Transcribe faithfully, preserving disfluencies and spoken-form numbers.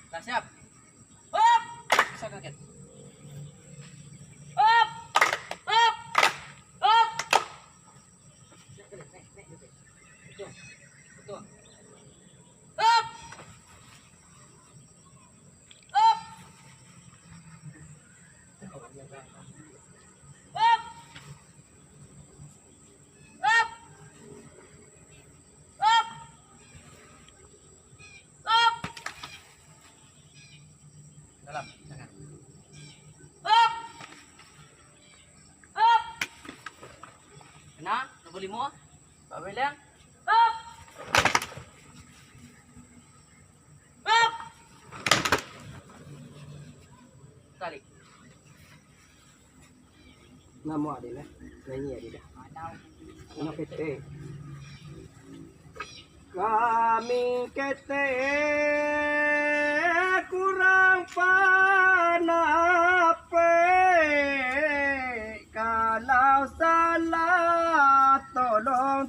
Lah siap. Hop! Bisa kaget. Hop! Hop! Hop! Betul. Betul. Hop! Hop! Hop! Hop! Hop! Hop! Dalam, jangan. Hop! Hop! Nah, nombor limo. Pak William. Hop! Hop! Tarik. Namo ade lah, nyanyi ade dah. Anak ketek. Kami ketek kurang panapek, kalau salah tolong